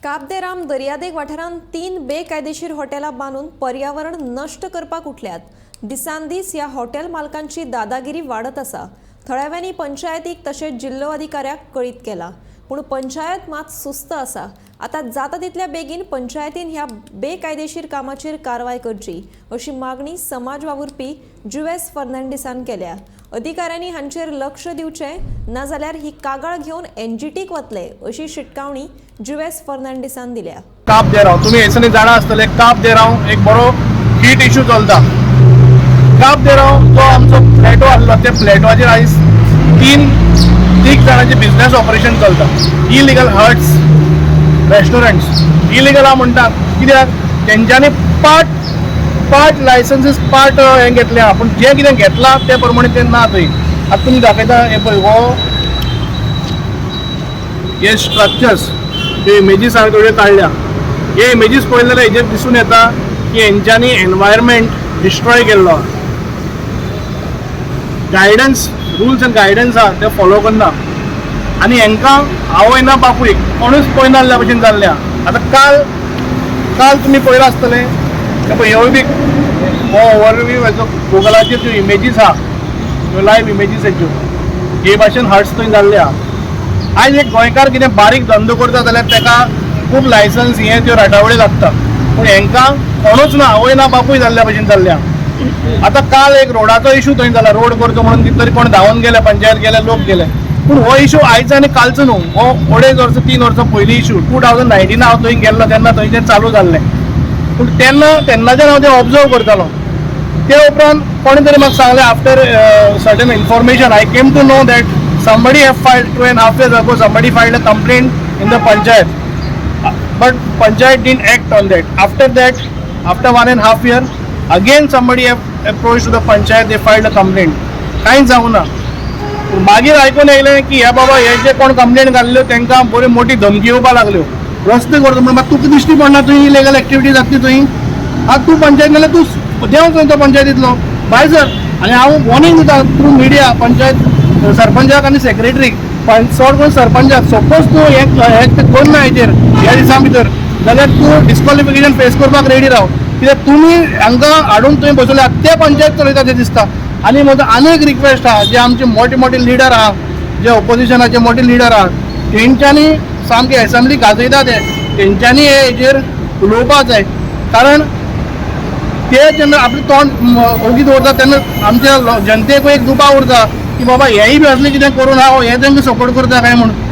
काब दे राम दर्यादेग वाठारांत तीन बेकायदेशीर हॉटेलां बांदून पर्यावरण नश्ट करपाक उठल्यात. दिसान दीस ह्या हॉटेल मालकांची दादागिरी वाडत आसा. थळाव्यांनी पंचायतीक तशेंच जिल्लो अधिकाऱ्याक कळीत केला, पूण पंचायत मात सुस्त आसा. आतां जाता तितल्या बेगीन पंचायतीन ह्या बेकायदेशीर कामाचेर कारवाय करची अशी मागणी समाज वावुरपी जुएस फर्नांडीसान केल्या. अधिकाऱ्यांनी हांचेर लक्ष दिवचें, नाजाल्यार ही कागाळ घेवन एनजीटीक वतले अशी शिटकावणी जुएस फर्नांडीसान दिल्या. काब दे राव, तुमी हेसनी जाणा आसतले, काब दे राव एक बरो हीट इशू चलता. काब दे राव जो आमचो प्लॅटो आसलो, त्या प्लॅटोचेर आयज तीन तीग जाणांचे बिझनेस ऑपरेशन चलता. इलिगल हट्स, रेस्टॉरंट्स इलिगल आहा म्हणटात, कित्याक तेंच्यांनी पार्ट पार्ट लायसन्सीस, पार्ट हें घेतलें आहा, पूण जें कितें घेतलां ते प्रमाणे तें ना थंय. आतां तुमी दाखयता, हें पळय, हो हे स्ट्रक्चर्स, ह्यो इमेजीस हांवें थोड्यो काडल्या. हे इमेजीस पळयले जाल्यार हेजेर दिसून येता की हेंच्यांनी एनवायरमेंट डिस्ट्रॉय केल्लो आहा. गायडन्स, रुल्स एंड गायडन्स आहा ते फॉलो करना आनी हेंकां आवय ना बापूय कोणूच पळयना जाल्ल्या भशेन जाल्लें आहा. आतां काल काल तुमी पळयलां आसतलें, हे पळय, ह्योय बी हो ओवरव्यू हेजो गुगलाचेर ज्यो इमेजीस आहा, ह्यो लायव्ह इमेजीस हेज्यो, हे भाशेन हट्स थंय जाल्ले आहा. आयज एक गोंयकार कितें बारीक धंदो करता जाल्यार ताका खूब लायसन्स हे त्यो राटावळी लागता, पूण हेंकां कोणूच ना, आवय ना बापूय जाल्ल्या भशेन जाल्ले आहा. आतां काल एक रोडाचो इशू थंय जाला, रोड करचो म्हणून कितें तरी कोण धांवन गेले, पंचायत गेले, लोक गेले. पूण हो इशू आयचो आनी कालचो न्हू, हो अडेज वर्सां, 3 वर्सां पयलीं इशू. 2019 हांव थंय गेल्लो तेन्ना थंय तें चालू जाल्लें, पूण तेन्ना तेन्नाच्यान हांव तें ऑब्जर्व करतालो. ते उपरांत कोणे तरी म्हाका सांगलें, after certain information I came to know that somebody have filed 2.5 years ago, somebody filed a complaint in the panchayat, but panchayat didn't act on that. After that, after 1.5 year, again somebody have approached to the panchayat, they filed a complaint. कांयच जावं ना. पूण मागीर आयकून येयलें की हे बाबा, हे जे कोण कंप्लेंट घाल्ल्यो तांकां बऱ्यो मोठी धमकी येवपाक लागल्यो, रस्ते करता म्हणून. मागीर तुका दिश्टी पडना तुवें इलिगल एक्टिविटी जातली थंय. आतां तूं पंचायत नाल्यार तूं देंव थंय तो पंचायतींतलो भायर सर. आनी हांव वॉर्निंग दिता थ्रू मिडिया पंचायत सरपंचाक आनी सेक्रेटरीक, चड करून सरपंचाक, सपोज तूं हें हें करना हेजेर ह्या दिसां भितर जाल्यार तूं डिस्क्वॉलिफिकेशन फेस करपाक रेडी राव, कित्याक तुमी हांकां हाडून थंय बसयल्या, ते पंचायत चलयता तें दिसता. आनी म्हजो आनी एक रिक्वेस्ट आहा, जे आमचे मोठे मोठे लिडर आहा, जे ऑपोजिशनाचे मोठे लिडर आहा, तेंच्यांनी सामके एसेंब्ली गाजयता ते, तेंच्यांनी हे हेजेर उलोवपाक जाय, कारण ते जेन्ना आपलें तोंड ओगी दवरता तेन्ना आमच्या जनतेकूय एक दुबाव उरता की बाबा हेय बी असलें कितें करून आहा, हे तांकां सपोर्ट करता काय म्हूण.